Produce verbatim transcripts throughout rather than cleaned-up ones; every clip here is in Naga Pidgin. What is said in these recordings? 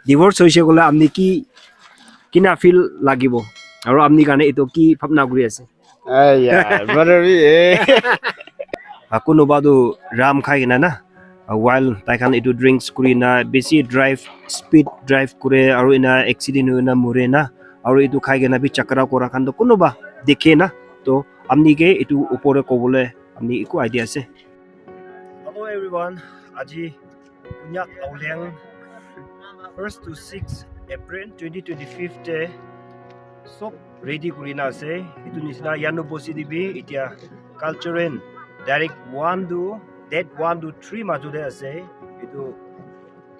Divorce hoise koile apni ki kina feel lagibo? Aru apni karne etu ki bhabna kuri ase? Aiya, brother bi, eh. Ah, kunuba tu ram khai kena na, ah, while tai khan etu drinks kuri na, besi drive, speed drive kure, aru ena accident hoi na more na, aru etu khai kena bi chakra kura khan tu kunuba dikhe na, to apni ke etu upor te kobole apni eku idea ase? Hello everyone, aji Konyak Aoleang first to six April twenty twenty-five te sob ready kuri na ase. Etu nisna Yanu Bosti te bi etia cultural direct one to date one to three majo te ase. Etu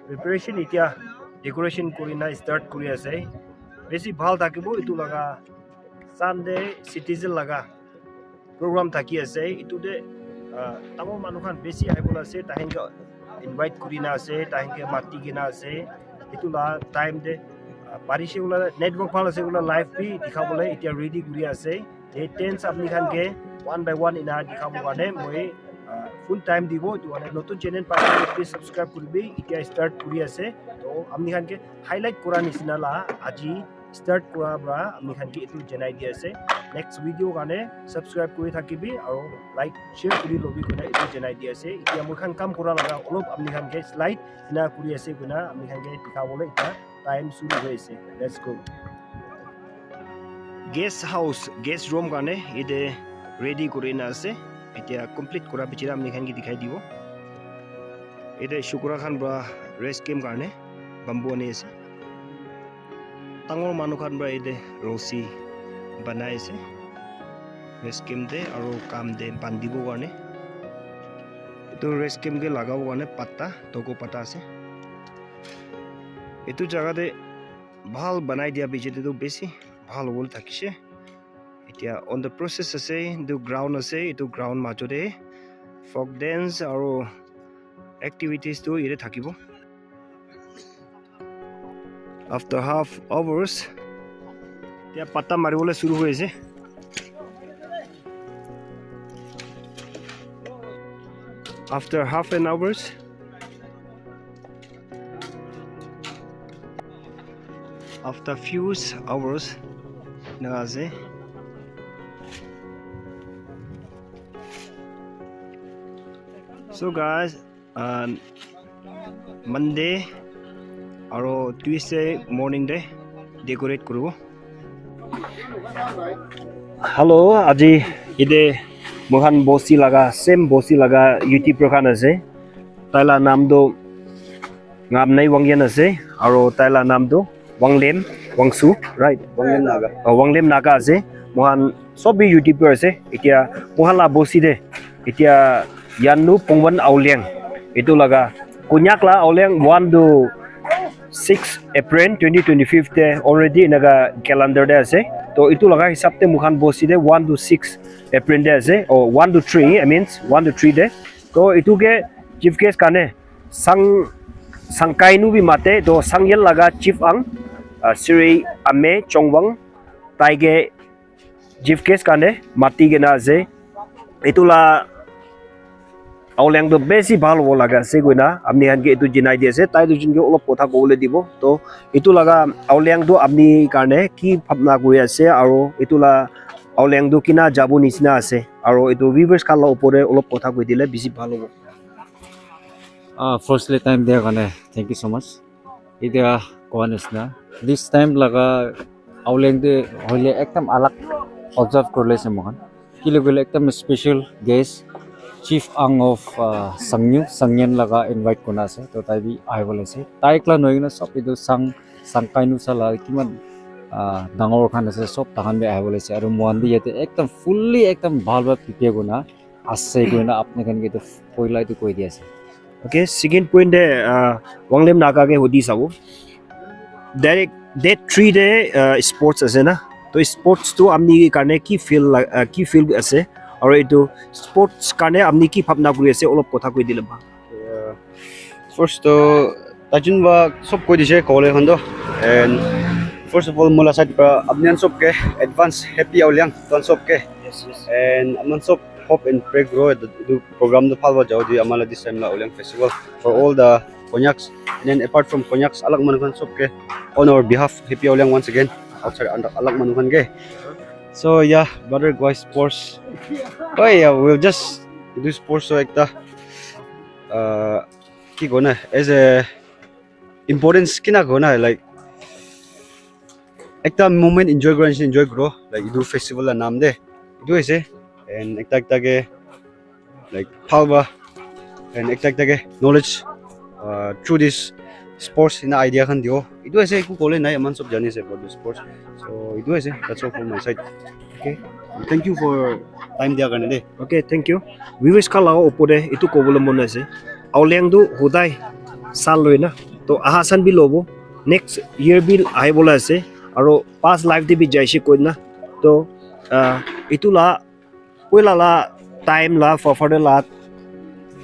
preparation etia decoration kuri na start kuri ase. Besi bhal thakibo etu laga Sunday citizen laga program thaki ase. Etu te, ah, dangor manu khan besi ahi bola ase, tahan ke invite kuri na ase, tahan ke mati kena ase. Etu la time te, ah, parise koile network bhal ase koile live bi dikha bole etia ready kuri ase. Te tents apni khan ke one by one ena dikha bo karne moi, ah, full time dibo. Etu karne notun channel pa please subscribe kuribi. Etia start kuri ase. To apni khan ke highlight kura nisna la aji start kura pra ami khan ke etu janai di ase. Next video karne subscribe kuri thakibi aru like share kuri lobi koina etu janai di ase. Etia moi khan kam kura laga olop ami khan ke slide ena kuri ase koina ami khan ke dikha bole etia time shuru hoi ase. Let's go. Guest house, guest room karne ite ready kuri na ase. Etia complete kura piche te ami khan ke dikhai dibo. Ite shukura khan pra rest game karne bamboo ani ase. Dangor manu khan pra ite rosi banai ase. Rest game te aru kam te bandibo karne. Etu rest game ke lagabo karne patta, toko patta ase. Etu jaga te bhal banai dia piche te tu besi bhal hobo thakishe. Etia on the process ase, etu ground ase, etu ground majo te folk dance aru activities tu yate thakibo. After half hours, etia patta maribole shuru hoi ase. After half an hours, after few hours, eneka ase. So guys, uh, Monday aro Tuesday morning te decorate kuribo. Hello, aji ite moikhan bosti laga, same bosti laga YouTuber khan ase. Tai la naam tu Ngamnei Wangyan ase, aro tai la naam tu Wanglem Wangsu, right? Wanglem Naga. Oh, Wanglem Naga ase. Moikhan sob bi YouTuber ase. Etia moikhan la bosti te, etia Yanu Pongwan Aoleang, etu laga Konyak la Aoleang one to six April twenty twenty-five te already eneka calendar te ase. To etu laga hisab te moikhan bosti te one to six April te ase. Oh, one to three, I mean, one to three te. To etu ke chief guest karne Sang, Sangkainu bi mate, to Sangyel laga chief ang, ah, Sri Ame Chongwang, tai ke chief guest karne mati kena ase. Etu la Aoleang tu besi bhal hobo laga ase koina apni khan ke etu janai di ase. Tai duijun ke olop kotha kobole dibo. To etu laga Aoleang tu apni karne ki bhabna kuri ase, aro etu la Aoleang tu kina jabo nisina ase, aro etu viewers khan la opor te olop kotha koi dile besi bhal hobo. Ah, firstly, time dia karne thank you so much. Etia koa nisna, this time laga Aoleang te hoile ekdam alag observe kurile ase moikhan. Kile koile ekdam special guest, chief ang of, ah, Sangyu, Sangyan laga invite kurina ase. To tai bi ahibole ase. Tai ekla nohoi kena sob etu Sang, Sangkainu sala kiman, ah, dangor khan ase, sob tahan bi ahibole ase. Aru moikhan bi yate ekdam fully ekdam bhal para prepare kurina ase koina apni khan ke etu poila etu koi di ase. Okay, second point te, ah, Wanglem Naga ke hudi sabo. Direct date three te, ah, sports ase na. To sports tu apni karne ki feel la-, ah, ki feel ase? Aru etu sports karne apni ki bhabna kuri ase? Olop kotha koi dile bhal. Yeah. First to Tajun ba sob koi dise kobole khan to. And first of all, mola side pra apni khan sob ke advance happy Aoleang, tuhan sob ke. Yes, yes. And apni khan sob hope and pray grow etu, etu program tu bhal para jao di amala this time la Aoleang festival for all the Konyaks, and then apart from Konyaks, alag manu khan sob ke on our behalf, happy Aoleang once again. Outside and alag manu khan ke. So yeah, brother, guys, sports. Oh yeah, we'll just do sports so ekta. Uh, ki kona as a importance kina kona like ekta moment enjoy kura nishe enjoy kuro like etu festival la naam de etu ase and ekta ekta ke like bhal ba and ekta ekta ke knowledge uh, through this sports ina idea khan diyo etu ase eku kole nai aman sob jani ase about the sports so etu ase that's all from my side okay thank you for time dia karne de Okay, thank you. Viewers khan laga opor te etu kobole mon ase. Aoleang tu hodai sal loi na. To aha san bi lobo. Next year bi ahi bola ase. Aro past life te bi jaise koi na. To uh, etu la poila la time la forfather la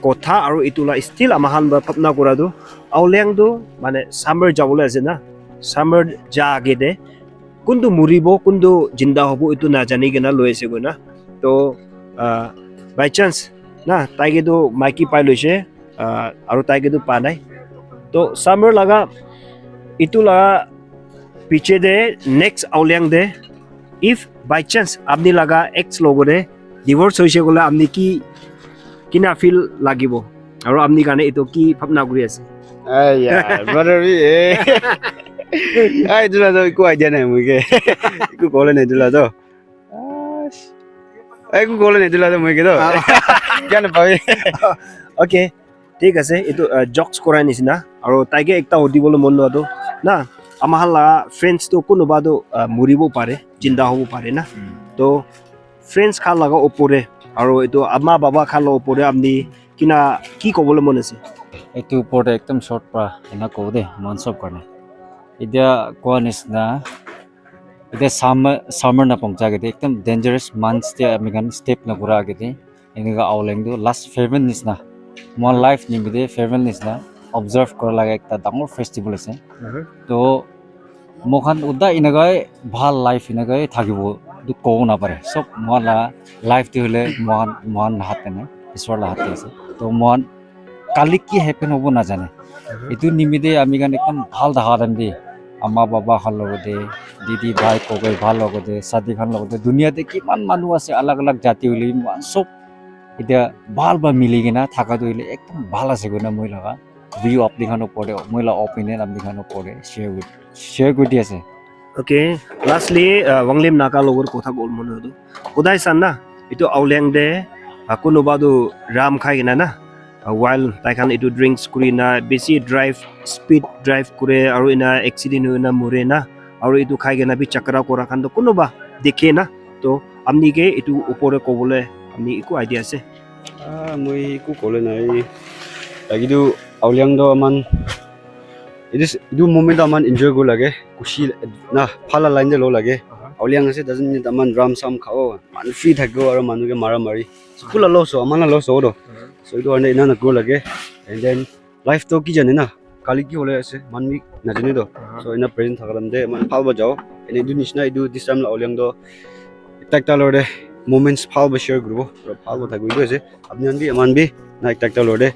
kotha aro etu la still ama khan ba bhabna kura tu Aoleang tu mane summer jabole ase na. Summer ja age te kuntu muribo kuntu jinda hobo etu najani kena loi ase koina to uh, by chance na tai ke tu maiki pai loise uh, aru tai ke tu pa nai to summer laga etu laga piche de next Aoleang de if by chance apni laga ex logo de divorce hoise kole apni ki kina feel lagibo aru apni karne etu ki bhabna kuri ase Aiya, brother bi eh. Ai dula do ku idea nai muke. Ku kole nai dula do. Ai ku kole nai dula do muke do. Kya na pawi. Okay, thik ase etu uh, jokes korai nisina aru taike ekta hudibole mon loa tu na ama khan la friends tu kunuba tu uh, muribo pare jinda hobo pare na to friends khan laga opor te aru etu ama baba khan laga opor te apni kina ki kobole mon ase Etu upor te ekdam short para ena kobo de moikhan sob karne. Etia koa nisna etia summer summer na pongcha agete ekdam dangerous months te ami khan step na kura agete enika Aoleng tu last farewell nisna moikhan life nimite farewell nisna observe kura laga ekta dangor festival ase. To moikhan uda enakai bhal life enakai thakibo etu kobo napare sob moikhan la life te hoile moikhan moikhan la hath te nai isor la hath te ase to moikhan kali ki happen hobo najane etu nimite ami khan ekdam bhal thaka time te ama baba khan logote didi bhai kokai bhal logote sadi khan logote dunia te kiman manu ase alag alag jati hoile bi moikhan sob etia bhal para mili kena thaka tu hoile ekdam bhal ase koina moi laga view apni khan opor te moi la opinion apni khan opor te share kuri share kuri di ase. Okay, lastly, uh, Wanglim Naga logot kotha kobole mon hodu. Udai san na, itu Aoleng de, uh, kunuba tu ram khai kena na, uh, while tai khan itu drinks kuri na, bisi drive, speed drive kure, aru ina accident hoi na mure na, aru itu khai kena bi chakra kora khan tu kunuba dikhe na, to amni ke itu upor te kobole amni iku idea ase. Ah, moi iku kole nai. Lagi tu Aoleng do aman It is etu moment aman enjoy kuri lage kushi na phala line de lo lage Aoleng ase doesn't mean aman ram sam khao manu free thakbo aru manu ke mara mari so kula loss ho aman la loss ho do so etu karne ena na kuri lage and then life to ki jane na kali ki hole ase man bi na jane do so ena present thaka time de aman phal ba jao and etu nishna etu this time la Aoleng do ekta ekta lor de moments phal ba share kuribo aru phal ba thakbo etu ase apni khan bi aman bi na ekta ekta lor de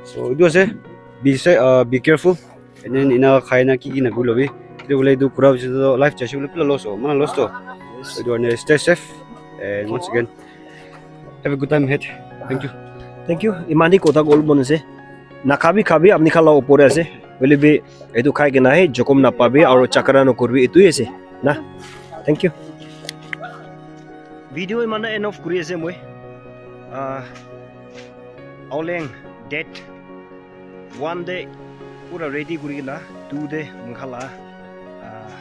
so etu ase be safe uh, be careful and then ina khai na ki ki na gulu bi etu bole etu kura bishi to life chase bole pura loss ho mana loss to so etu karne stay safe and once again have a good time ahead thank you Thank you. Imani kotha kobole mon ase. Na khabi khabi apni khala opor te ase. Hoile bi etu khai kena he jokom na pabi aru chakra no kurbi etu ase. Na. Thank you. Video imana end off kuri ase moi. Uh, Aoleng date one de pura ready kuri kena two de mukhala uh,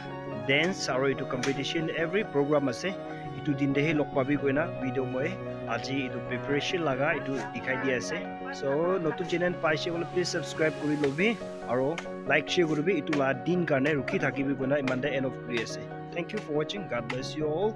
dance aru etu competition every program ase. Itu din te he log pabi koina video moi aji itu preparation laga itu dikhai di ase. So notun channel paise koile please subscribe kuri lobi aru like share kuribi itu la din karne rukhi thakibi koina imante end off kuri ase. Thank you for watching. God bless you all.